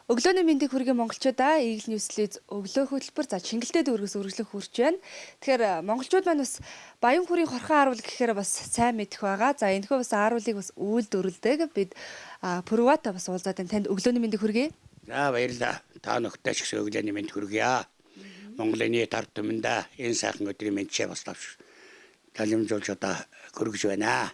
Өглөөний мэндийг хүргэе монголчуудаа Eagle News Leads өглөө хөтөлбөр за Чингэлтэй дүүргээс үргэлжлэн хүрч байна. Тэгэхээр монголчууд маань бас Баян хүрийн хорхон ааруул гэхээр бас сайн мэдэх байгаа. За энэхүү бас ааруулыг бас үйлдвэрлэдэг. Бид Пүрвата бас уулзаад байна. Танд өглөөний мэндийг хүргэе. За баярлалаа. Та нөхдөд ч гэсэн өглөөний мэнд хүргье. Монголын нийт ард түмэндээ энэ сайхан өдрийн мэндчээ бас тавш таламжуулж одоо хүргэж байна.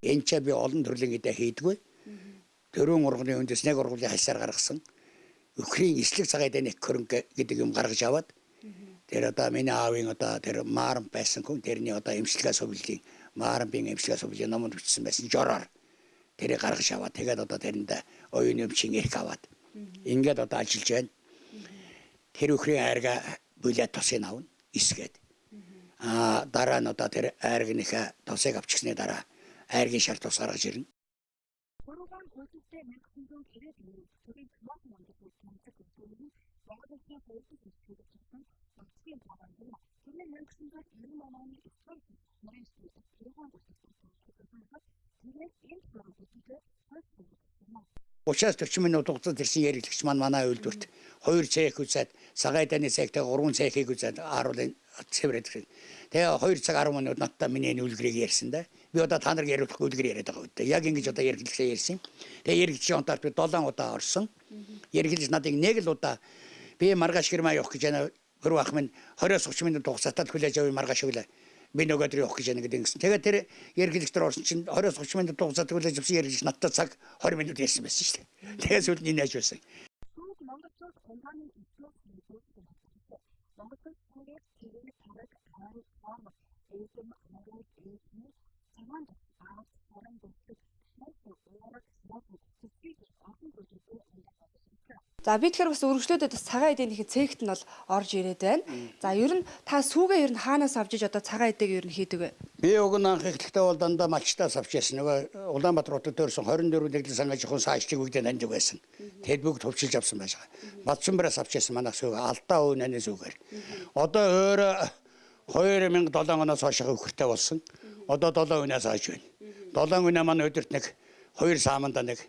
Энэ ч би олон төрлийн эдэ хийдгүй. Дөрвөн урганы үндэс нэг ургамлын хальсаар гаргасан. Өхрийн эслэг цагаан эдэ нэг хөрөнгө гэдэг юм гаргаж аваад тэр одоо миний аавын одоо тэр Мааран байсан хүн тэрний одоо эмчилгээ сувлын Мааранбын эмчилгээ сувлын номонд бичсэн байсан жороор тэрийг гаргаж аваад тэгээд одоо тэрэнд оюун өмчийн эрх аваад ингээд одоо ажиллаж байна. Тэр өхрийн айрга бүлээ тосыг авна эсгээд. Аа дараа нь одоо тэр айргийнхаа тосыг авчихсны дараа айргийн шар тус гаргаж ирнэ. Учраас 40 минут хугацаанд ирсэн яриглагч маань манай үйлдвэрт 2 цех үзээд цагаан дайны цехтэй 3 цехийг үзээд ааруулын цэврээд гэх. Тэгээ 2 цаг 10 минут надтай миний энэ үлгэрийг ярьсан да. Би одоо та нарыг яриулах үлгэр яриад байгаа үедээ. Яг ингэж одоо яриглагчаа ярьсан. Тэгээ яриглагчийн онтоор би 7 удаа орсон. Яриглагч надыг нэг л удаа би маргааш гэрмаа явах гэж байна. Хөрв ах минь 20-30 минут хугацаатай хүлээж авъя маргааш өглөө. Би нөгөө өдөр явах гэж байна гэдэг ингэсэн. Тэгээд тэр ергэлэгч дээр орсон чинь 20-30 минут хугацаатай хүлээж авсан ергэлэгч надтай цаг 20 минут ярьсан байсан шүү дээ. Тэгээд сүүлд нь энэ яаж байсан. За би тэгэхээр бас үргэлжлүүлээд бас цагаан эдийн нэг цехт нь бол орж ирээд байна. За ер нь та сүүгээ ер нь хаанаас авч иж одоо цагаан эдэг ер нь хийдэг вэ? Би уг нь анх эхлэхдээ бол дандаа малчтаас авч ясан. Нөгөө Улаанбаатар хотод төрсэн 24 нэгдэл сангаа жихон саажлыг үгдэн таньдаг байсан. Тэд бүгд төвчилж авсан байж байгаа. Бадсанбараас авч ясан манайх сүүг алдаа өвн наны сүүгээр. Одоо өөр 2007 оноос хойш өхөртэй болсон. Одоо 7 өнөөс хойш байна. 7 өнөө маань өдөрт нэг 2 сааманда нэг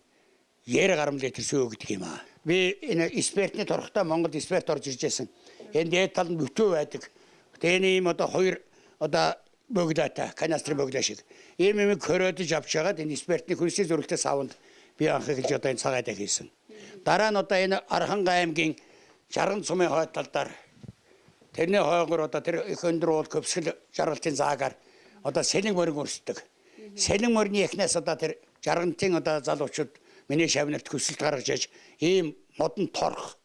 90 гаруй литр сүү өгдөг юм аа. Би энэ спиртний торхтой Монгол спирт орж ирж байсан. Энэ дээд тал нь бүтөө байдаг. Тэгээ энэ ийм одоо хоёр одоо бөглөөтэй, канастрын бөглөө шиг. Ийм юм хөрөөдөж авч яагаад энэ спиртний хүнсний зөрөлтөө савнд би анх эхэлж одоо энэ цагаан эдэ хийсэн. Дараа нь одоо энэ Архангай аймгийн Жарган сумын хойд тал дээр тэрний хойгоор одоо тэр их өндөр уул көвсгөл жаргалтын заагаар одоо сэлэн морин өрсдөг. Сэлэн морины эхнээс одоо тэр жаргантын одоо залуучууд миний шавнарт хүсэлт гаргаж иж ийм модон торх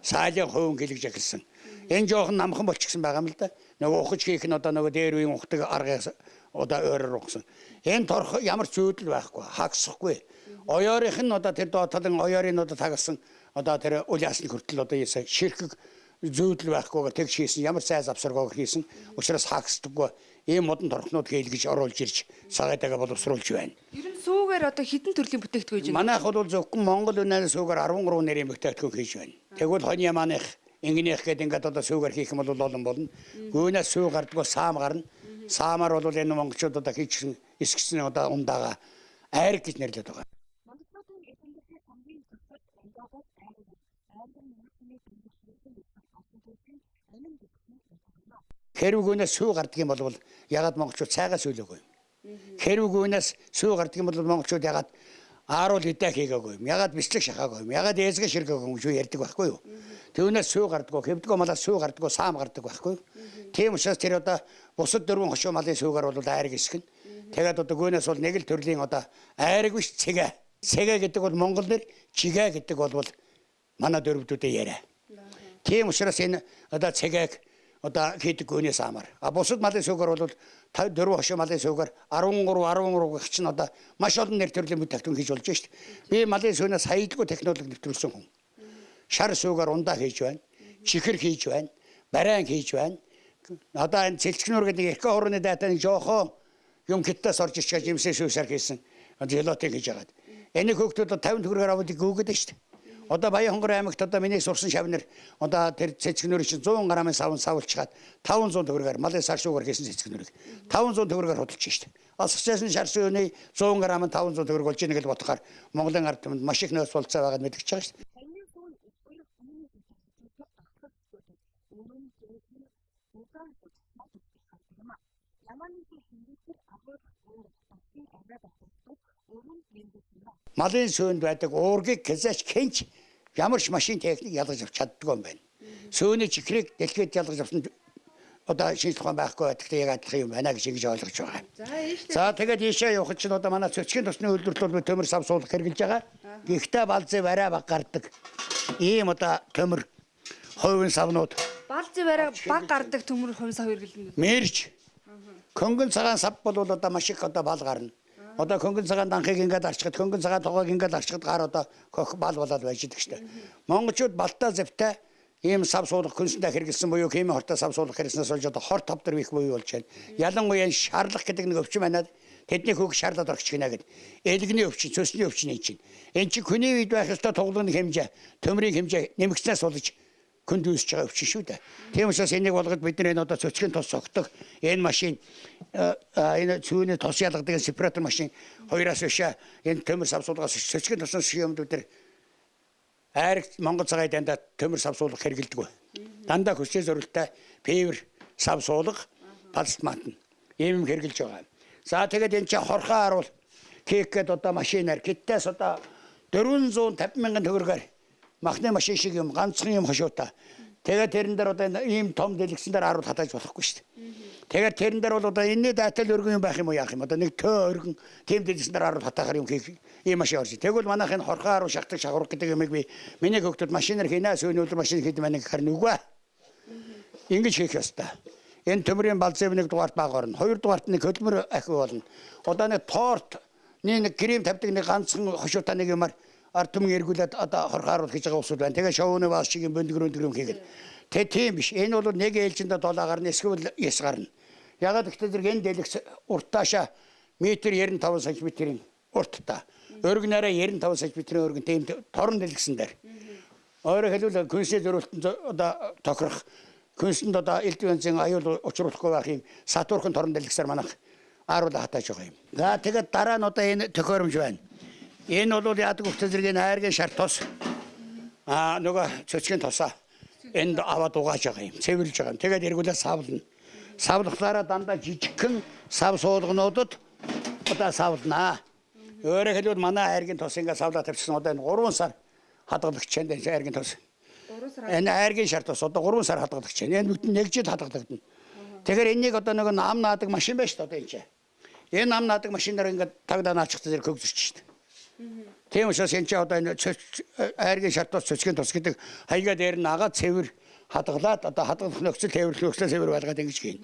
сайлын хувин гэлгэж эхэлсэн. Энэ жоохон намхан болчихсон байгаа юм л да. Нөгөө ухаж хийх нь одоо нөгөө дээр үеийн ухдаг аргыг одоо өөрөөр ухсан. Энэ торх ямар ч зүйдэл байхгүй, хагсахгүй. Оёорынх нь одоо тэр доод талын оёорын одоо тагсан одоо тэр улиас нь хүртэл одоо ийсэ ширхэг зүйдэл байхгүйгээр тэгш хийсэн, ямар цай завсаргаагаар хийсэн. Учраас хагсдаггүй. Ийм модон торхнууд хийлгэж оруулж ирж цагаатайгаа боловсруулж байна. Ер нь сүүгээр одоо хэдэн төрлийн бүтээгдэхүүн хийж байна? Манайх бол зөвхөн Монгол үнээр сүүгээр 13 нэрийн бүтээгдэхүүн хийж байна. Тэгвэл хонь яманых, ингэнийх гэдэг ингээд одоо сүүгээр хийх юм бол олон болно. Гүйнээс сүү гардггүй саам гарна. Саамаар бол энэ монголчууд одоо хийчихсэн эсгсэн одоо ундаага айраг гэж нэрлэдэг байгаа. Хэрвгүүнээс сүү гардаг юм бол ягаад монголчууд цайгаа сүүлээгүй юм? Хэрвгүүнээс сүү гардаг юм бол монголчууд ягаад Ааруул идэ хийгээгүй юм. Ягаад бислэг шахаагүй юм. Ягаад эзгэ ширгээгүй юм шүү ярьдаг байхгүй юу? Түүнээс сүү гардггүй, хэвдгөө малаас сүү гардггүй, саам гардаг байхгүй юу? Тийм учраас тэр одоо бусад дөрвөн хошуу малын сүүгээр бол айраг эсгэн. Тэгээд одоо гүнээс бол нэг л төрлийн одоо айраг биш цэгэ. Цэгэ гэдэг бол монгол нэр, чигэ гэдэг бол манай дөрвдүүдээ яриа. Тийм учраас энэ одоо цэгээг одоо хийдэг гүнээс амар. А бусад малын сүүгээр бол 54 хошуу малын сүүгээр 13 13 гэх чинь одоо маш олон нэр төрлийн бүтээгдэхүүн хийж болж шít. Би малын сүүнээс хаялгүй технологи нэвтрүүлсэн хүн. Шар сүүгээр ундаа хийж байна, чихэр хийж байна, барайн хийж байна. Одоо энэ цэлцгнүүр гэдэг нэг эркэ хурууны дайтай нэг жоохон юм хиттээс орж ирчихэж жимсээ шүүсээр хийсэн. Желотын хийж байгаад. Энэ хөөгтүүд 50 төгрөгөөр аваад гүгээд шít. Одоо Баян-Хонгор аймагт одоо миний сурсан шавнар одоо тэр цэцгнүүрийг чинь 100 грамын савн савлчгаад 500 төгрөгөөр малын сар шүүгээр хийсэн цэцгнүүрийг 500 төгрөгөөр худалдаж шít. Алсахчаасан шар шүүний 100 грамм 500 төгрөг болж ийнэ гэж бодохоор Монголын ард түмэнд маш их нөөц болцоо байгаад мэдгэж байгаа шít. Малын сүүнд байдаг уургийг хязгаарч хинч ямар ч машин техник ялгаж авч чаддгүй юм байна. Сүүний чихрийг дэлхийд ялгаж авсан одоо шинжлэх ухаан байхгүй байдагтай яг адилхан юм байна гэж ингэж ойлгож байгаа. За тэгээд ийшээ явахад чинь одоо манай цөцгийн тосны үйлдвэрлэл бол төмөр сав суулгах хэрэглэж байгаа. Гэхдээ балзын барай баг гардаг. Ийм одоо төмөр хувийн савнууд. Балзын барай баг гардаг төмөр хувийн сав хэрэглэнэ. Мэрч. Хөнгөн цагаан сав бол одоо маш их одоо бал гарна. Одоо хөнгөн цагаан данхыг ингээд арчхад, хөнгөн цагаан тогоог ингээд арчхад гар одоо хөх бал болоод байж идэг штэ. Монголчууд балтай завтай ийм сав суулгах хүнсэндээ хэрэгэлсэн буюу химийн хортой сав суулгах хэрэгснээс болж одоо хор тавдар их буюу болж байна. Ялангуяа энэ шаарлах гэдэг нэг өвчин байна. Тэдний хөг шаарлаад орчих гинэ гэд. Элэгний өвчин, цөсний өвчин энэ чинь. Энэ чинь хүний үед байх ёстой туглын хэмжээ, төмрийн хэмжээ нэмэгдснээс болж хүнд үүсэж байгаа өвчин шүү дээ. Тийм учраас энийг болгоод бид нар энэ одоо цөцгийн тос цогтох энэ машин энэ цүүний тос ялгадаг сепаратор машин хоёроос өшөө энэ төмөр сав суулгаас цөцгийн тосноос юм бид нар айраг Монгол цагаан дандаа төмөр сав суулгах хэрэглэдэг. Дандаа хүчтэй зориулттай пивер сав суулга пластмат нь ийм юм хэрэглэж байгаа. За тэгээд энэ чинь хорхоо харуул кек гээд одоо машинаар гиттээс одоо 450 мянган төгрөгөөр махны машин шиг юм ганцхан юм хошуута. Тэгээд тэрэн дээр одоо ийм том дэлгэцэн дээр харуул хатааж болохгүй шүү дээ. Тэгээд тэрэн дээр бол одоо энэний дайтал өргөн юм байх юм уу яах юм одоо нэг төө өргөн тийм дэлгэцэн дээр харуул хатаахаар юм хийх ийм машин орж. Тэгвэл манайх энэ хорхоо харуул шахдаг шахавраг гэдэг юмыг би миний хөгтөд машинаар хийнэ сүүний өдөр машин хийдэг маань гэхэр нүгөө. Ингэж хийх ёстой. Энэ төмрийн балзын нэг дугаарт баг орно. Хоёр дугаарт нэг хөдөлмөр ахиу болно. Одоо нэг торт нэг крем тавьдаг нэг ганцхан хошуута нэг юмар ард түмэн эргүүлээд одоо хорхоо харуул хийж байгаа усуд байна. Тэгээ шоуны баас шиг юм бөндгөр өндөр юм хийгээд. Тэ тийм биш. Энэ бол нэг ээлжиндээ 7 гарна эсвэл 9 гарна. Ягаад гэвэл зэрэг энэ дэлгэц уртаашаа метр 95 см-ийн урттай. Өргөнөөрөө 95 см-ийн өргөн тийм торон дэлгэсэн дээр. Өөрөөр хэлбэл күнсний зөрүүлтэн одоо тохирох күнсэнд одоо элдв янзын аюул учруулахгүй байх юм сатуурхан торон дэлгэсээр манайх ааруула хатааж байгаа юм. За тэгээд дараа нь одоо энэ төхөөрөмж байна. Энэ бол яадаг үхтэн зэрэг энэ айргийн шар тос нөгөө цөцгийн тосоо энд аваад угааж байгаа юм. Цэвэрлж байгаа юм. Тэгээд эргүүлээ савлна. Савлахлаараа дандаа жижигхэн сав суулгануудад одоо савлнаа. Өөрөөр хэлбэл манай айргийн тос ингээд савлаа тавьчихсан одоо энэ 3 сар хадгалагч байна энэ айргийн тос. Энэ айргийн шар тос одоо 3 сар хадгалагч байна. Энэ бүтэн нэг жил хадгалагдана. Тэгэхээр энийг одоо нөгөө ам наадаг машин байна шүү дээ одоо энэ чинь. Энэ ам наадаг машинаар ингээд тагдаа наачих зэрэг хөгжиж шүү дээ. Тийм учраас энэ чинь одоо энэ айргийн шар тос цөцгийн тос гэдэг хаягаа дээр нь агаад цэвэр хадгалаад одоо хадгалах нөхцөл цэвэрлэх нөхцөл цэвэр байлгаад ингэж хийн.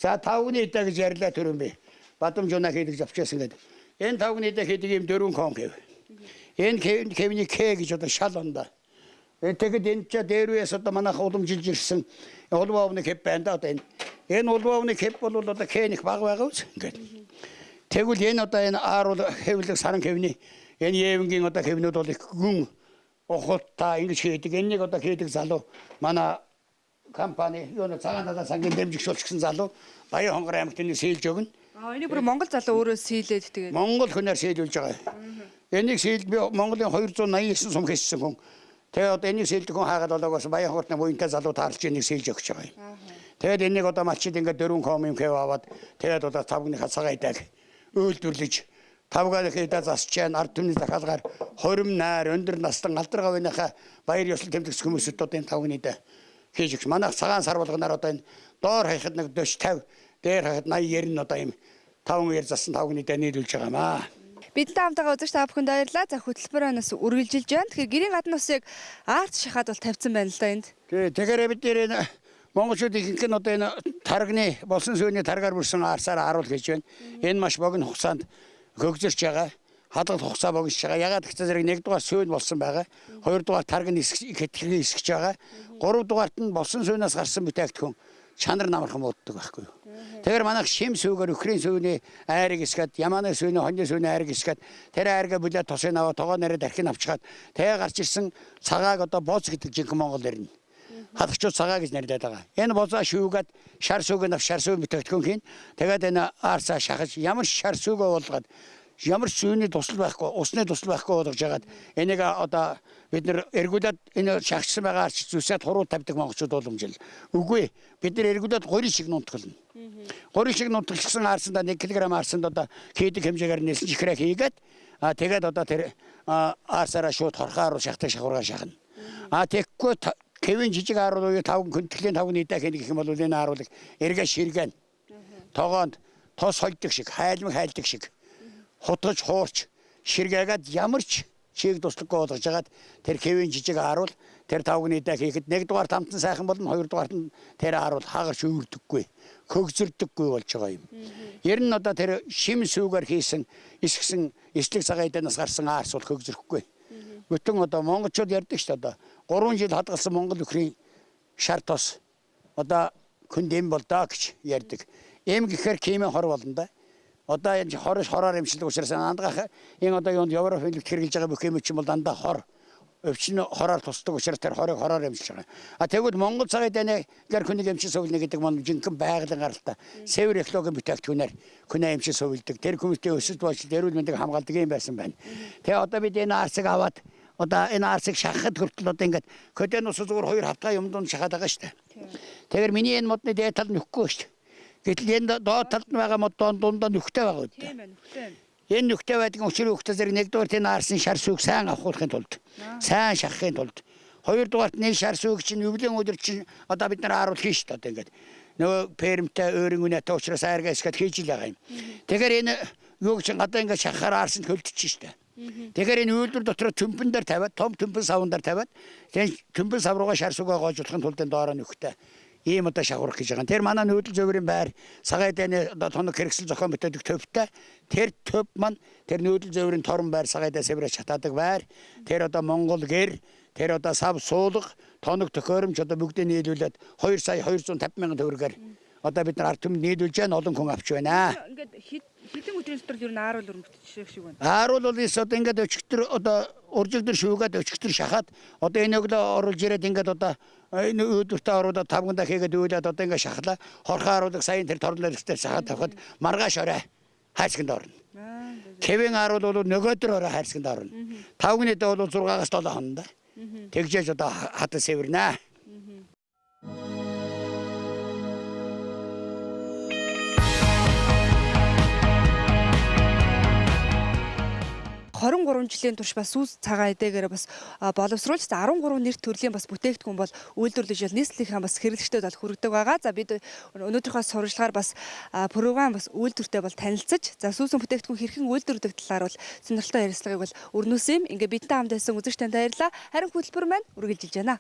За тавгны идэ гэж ярьлаа түрүүн би. Бадамжуунаа хийдэг завчаасан гэдэг. Энэ тавгны идэ хийдэг юм дөрвөн кон гэв. Энэ кевний К гэж одоо шал ондоо. Тэгэхэд энэ ч дээр үеэс одоо манайх уламжилж ирсэн улваавны хэв байна да одоо энэ. Энэ улваавны хэв бол одоо кэн их бага байгаа үз ингээд. Тэгвэл энэ одоо энэ ааруул хэвлэг саран хэвний энэ Евенгийн одоо хэвнүүд бол их гүн ухалтай ингэж хийдэг. Энэнийг одоо хийдэг залуу манай компани юу цагаан далаа сангийн дэмжигч болчихсон залуу Баян хонгор аймагт энийг сийлж өгнө. Аа энийг бүр Монгол залуу өөрөө сийлээд тэгээд Монгол хүнээр сийлүүлж байгаа. Энийг сийл би Монголын 289 сум хийсэн хүн. Тэгээ одоо энийг сийлдэг хүн хаагаад болоогоос Баян хонгорт буянтай залуу таарлж энийг сийлж өгч байгаа юм. Тэгээд энийг одоо малчид ингээд 4 ком юм хэв аваад тэгээд одоо тавгныхаа цагаан идээг үйлдвэрлэж тавганых идэ засч जैन ард түмний захиалгаар хорим найр өндөр настан алдар гавныхаа баяр ёслол тэмдэгсэх хүмүүсд одоо энэ тавгны идэ хийж өгч. Манайх цагаан сар болгоноор одоо энэ доор хаяхад нэг 40 50 дээр хаяхад 80 90 одоо ийм таван үеэр засан тавгны идэ нийлүүлж байгаа юм аа. Бидэнтэй хамтайгаа үзэгч та бүхэнд баярлалаа. За хөтөлбөр өнөөс үргэлжилж байна. Тэгэхээр гэрийн гадна бас яг арт шахаад бол тавьсан байна л да энд. Тий, тэгэхээр бид нэр энэ монголчууд ихэнх нь одоо энэ тарганы болсон сүүний таргаар бүрсэн арсаар ааруул хийж байна. Энэ маш богино хугацаанд хөгжирч байгаа. Хадгалах хугацаа богинож байгаа. Ягаад гэвэл зэрэг нэгдүгээр сүүн болсон байгаа. Хоёрдугаар тарг нь хэтгэхийг эсгэж байгаа. Гуравдугаарт нь болсон сүүнээс гарсан бүтээгдэхүүн чанар намархан мууддаг байхгүй юу. Тэгэхээр манайх шим сүүгээр өхрийн сүүний айрыг эсгээд, ямааны сүүний, хоньны сүүний айрыг эсгээд, тэр айргаа бүлээ тосыг аваад тогоо нараа дархин авчгаад тэгээ гарч ирсэн цагааг одоо боц гэдэг жинхэнэ монгол нэр нь. Хадагчууд цагаа гэж нэрлэдэг байгаа. Энэ бозоо шүүгээд шар сүүг нь шар сүү бүтээгдэхүүн хийн. Тэгээд энэ арсаа шахаж ямар шар сүүгөө болгоод ямар сүүний тусал байхгүй, усны тусал байхгүй болгож хагаад энийг одоо бид нэр эргүүлээд энэ шахчихсан байгаа арч зүсээд хуруу тавьдаг монголчууд уламжил. Үгүй бид нэр эргүүлээд гурийн шиг нунтгална. Гурийн шиг нунтгалсан арсанд 1 кг арсанд одоо хийдэг хэмжээгээр нэлсэн чихрээ хийгээд тэгээд одоо тэр арсаараа шууд хорхоор шахдаг шахуургаа шахна. А тэгэхгүй хэвийн жижиг ааруул уу таван хүндэтгэлийн таван идэ хийнэ гэх юм бол энэ ааруулыг эргээ ширгэн. Тогоонд тос хольдог шиг, хайлмаг хайлдаг шиг хутгаж хуурч ширгээгээд ямар ч чиг туслахгүй болгож хагаад тэр хэвийн жижиг ааруул тэр тавгны идэ хийхэд нэгдүгээр тамтан сайхан болно, хоёрдугаарт нь тэр ааруул хагарч өвөрдөггүй, хөгзөрдөггүй болж байгаа юм. Ер нь одоо тэр шим сүүгээр хийсэн эсгсэн эслэг цагаан идэнээс гарсан аарс бол хөгзөрөхгүй. Бүтэн одоо монголчууд ярьдаг шүү дээ одоо 3 жил хадгалсан монгол өхрийн шар тос одоо хүнд эм болдоо гэж ярьдаг. Эм гэхээр химийн хор болно да. Одоо энэ хор хороор эмчилдэг учраас андгаах энэ одоо юунд Европын хэлбэлт хэрэглэж байгаа бүх юм чинь бол дандаа хор өвчин хороор тусдаг учраас тэр хорыг хороор эмчилж байгаа. А тэгвэл Монгол цагийн дайны гэр хүнийг эмчил сувилна гэдэг мөн жинхэнэ байгалийн гаралтай сэвэр экологийн бүтээгдэхүүнээр хүнээ эмчил сувилдаг. Тэр хүмүүстэй өсөлт болж эрүүл мэндийг хамгаалдаг юм байсан байна. Тэгээ одоо бид энэ арсыг аваад одоо энэ арсыг шахахад хүртэл одоо ингээд хөдөө ус зүгээр хоёр хавтгай юм дунд шахаад байгаа шүү дээ. Тэгэхээр миний энэ модны дээд тал нөхгүй шүү дээ. Гэтэл энэ доод талд нь байгаа мод дундаа нүхтэй байгаа үү? Тийм ээ, нүхтэй. Энэ нүхтэй байдаг учрын үхтэй зэрэг нэгдүгээр тийм арсын шар сүүг сайн авахуулахын тулд, сайн шахахын тулд, хоёрдугаарт нэг шар сүүг чинь өвлийн өдөр чинь одоо бид нар ааруул хийн шүү дээ одоо ингээд нөгөө фермтэй өөрийн үнэтэй учраас айргаа эсгээд хийж л байгаа юм. Тэгэхээр энэ юуг чинь гадаа ингээд шахахаар арсанд хөлдөж шүү дээ. Тэгэхээр энэ үйлдвэр дотор төмпөн дээр тавиад, том төмпөн савн дээр тавиад, тэгээд төмпөн сав руугаа шар сүүгээ гоожуулахын тулд энэ доороо нүхтэй ийм одоо шахуурах гэж байгаа. Тэр манай нүүдэл зөвөрийн байр цагаан дайны одоо тоног хэрэгсэл зохион бүтээдэг төвтэй. Тэр төв маань тэр нүүдэл зөвөрийн торон байр цагаан дай сэврэ шатаадаг байр. Тэр одоо Монгол гэр, тэр одоо сав суулга, тоног төхөөрөмж одоо бүгдийг нийлүүлээд 2 сая 250 мянган төгрөгөөр одоо бид нар ард түмэнд нийлүүлж байна, олон хүн авч байна. Ингээд хэдэн өдрийн дотор ер нь ааруул өргөмжчих шиг байна. Ааруул бол эс одоо ингээд өчигдөр одоо уржигдөр шүүгээд өчигдөр шахаад одоо энэ өглөө оруулж ирээд ингээд одоо энэ үүдвэртээ оруулаад тавгандаа хийгээд үйлээд одоо ингээд шахлаа. Хорхоо ааруулдаг саяын тэр торнол дээр шахаад тавихад маргааш орой хайрцагт орно. Хэвийн ааруул бол нөгөөдөр орой хайрцагт орно. Тавганы дэ бол 6-аас 7 хоног да. Тэгжээж одоо хатан сэвэрнэ. 23 жилийн турш бас сүүс цагаан эдээгээр бас боловсруулж 13 нэр төрлийн бас бүтээгдэхүүн бол үйлдвэрлэж бол нийслэлийнхаа бас хэрэглэгчдэд бол хүргэдэг байгаа. За бид өнөөдрийнхөө сурвалжлагаар бас програм бас үйлдвэртэй бол танилцаж за сүүсэн бүтээгдэхүүн хэрхэн үйлдвэрлэдэг талаар бол сонирхолтой ярилцлагыг бол өрнөсөн юм. Ингээ бидэнтэй хамт байсан үзэгч танд баярлалаа. Харин хөтөлбөр маань үргэлжилж байна.